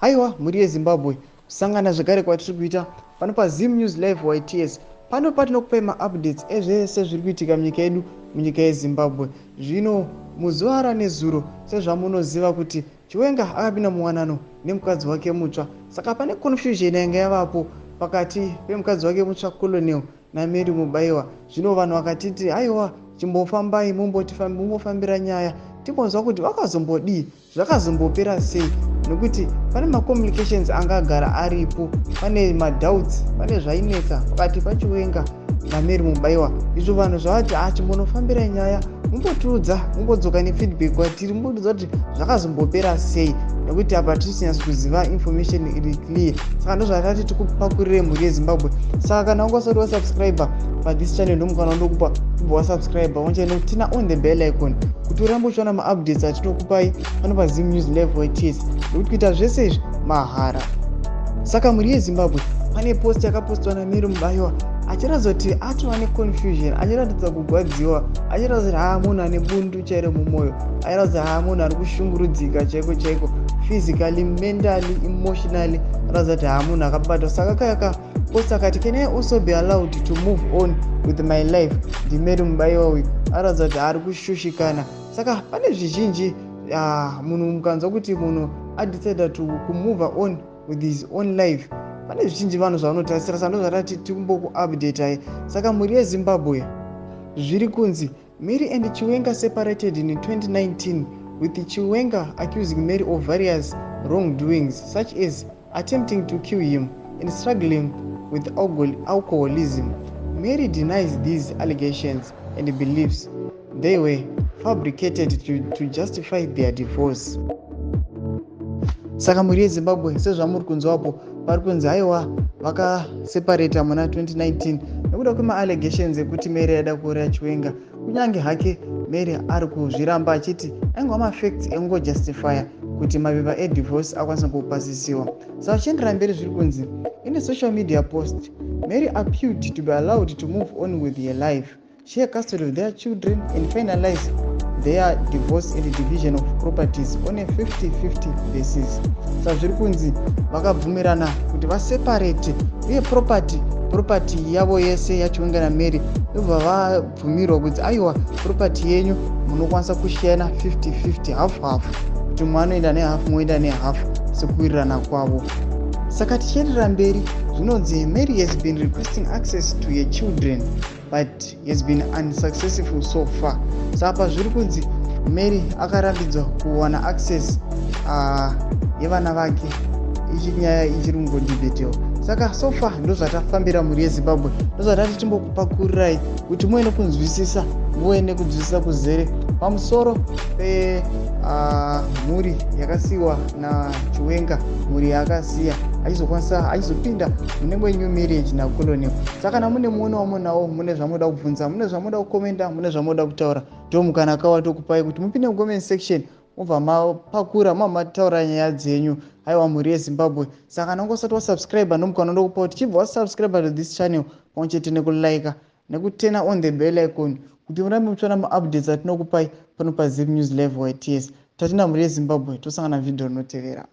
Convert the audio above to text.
Haiwa, mhuri yeZimbabwe, kusangana zvekare kwatiri kuita pano paZim News Live YTS. Pano patinokupai maupdates ezvese zviri kuitika munyika yedu, munyika yeZimbabwe. Zvino muzuva ranezuro, sezvamunoziva kuti Chiwenga akapinda muwanano nemukadzi wake mutsva, saka pane confusion yanga yavapo pakati pemukadzi wake mutsva Colonel naMary Mubaiwa. Zvino vanhu vakatiti, "Aiwa, chimbofambai mumbofambira nyaya, timbonzwa kuti vakazombodii, zvakazombopera sei," nekuti pane macomplications anga agara aripo, pane madoubts, pane zvainetsa pakati paChiwenga naMary Mubaiwa. Izvo vanhu zvavati, "Achimbonofambira nyaya, mumbotiudza, mumbodzoka nefeedback kwatiri, mumbotiudza kuti zvakazombopera sei," nekuti apa tisinyatsi kuziva information iri clear. Saka ndozvatati tikupakurire mhuri yeZimbabwe. Saka kana wanga usati wasubscribe pathis channel, ndomukana wandokupa kubva wasubscribe wanchane on the bell icon kuti urambe uchiona maupdates atinokupai pano paZim News Live YTS, nekuti kuita zvese izvi mahara. Saka mhuri yeZimbabwe, pane post yakapostwa naMary Mubaiwa achiratidza kuti atova neconfusion, achiratidza kugwadziwa, achiratidza kuti haa, munhu ane bundu chairo mumwoyo, achiratidza haa, munhu ari kushungurudzika chaiko chaiko, physically, mentally, emotionally, aratidza kuti haa, munhu akabatwa. Saka kaya kapost akati, "Can I also be allowed to move on with my life?" NdiMary Mubaiwa uyu, aratidza kuti ari kushushikana. Saka pane zvizhinji, munhu mukanzwa kuti munhu adecida to kumove on with his own life, pane zvizhinji vanhu zvavanotarisira. Saka ndozvatati tikumbokuupdatai. Saka mhuri yeZimbabwe, zviri kunzi Mary and Chiwenga separated in 2019, with Chiwenga accusing Mary of various wrongdoings, such as attempting to kill him and struggling with alcoholism. Mary denies these allegations and believes they were fabricated to justify their divorce. Saka mhuri yeZimbabwe, sezvamuri kunzwapo, pari kunzi haiwa, vakaseparata muna 2019 nekuda kwemaallegations ekuti Mary aida kuuraya Chiwenga, kunyange hake Mary ari kuzviramba achiti aingova mafacts ekungojustifya kuti mapepa edivorce akwanisa kupasisiwa. Saka chiendera mberi, zviri kunzi in a social media post, Mary appealed to be allowed to move on with her life, share custody of their children and finalize their divorce and division of properties on a 50-50 basis. Saka zviri kunzi vakabvumirana kuti vaseparate uye property yavo yese yaChiwenga naMary yobva vabvumirwa kuti aiwa, property yenyu munokwanisa kushiyana 50-50, half half, kuti mumwe anoenda nehalf, moenda nehalf, sekuwirirana kwavo. Saka tichienderera mberi, zvinonzi Mary has been requesting access to her children but has been unsuccessful so far. Saka pazviri kunzi Mary akarambidzwa kuwana access yevana vake. Ichi nyaya ichiri kungodhibhetiwa. Saka so far ndo zvatafambira, mhuri yeZimbabwe. Ndo zvatati timbokupakurirai kuti muve nekunzwisisa, muve nekunzwisisa kuzere pamusoro pemhuri yakasiyiwa naChiwenga, mhuri yaakasiya achizokwanisa achizopinda mune imwe new marriage naColonel. Saka kana mune muono wamunawo, mune zvamunoda kubvunza, mune zvamunoda kukomenda, mune zvamunoda kutaura, ndo mukana kawatokupai kuti mupinde mucomment section, mobva mapakura, mobva mataura nyaya dzenyu. Aiwa, mhuri yeZimbabwe, saka kana ungosati wasubscribe, ndomukana ndokupa kuti chibva wasubscribe to this channel, pamwe chete nekulike nekuturn on the bell icon kuti murambe muchiona maupdates atinokupai pano paZim News Live YTS. Tatina, mhuri yeZimbabwe, tosangana vhidhiyo rinotevera.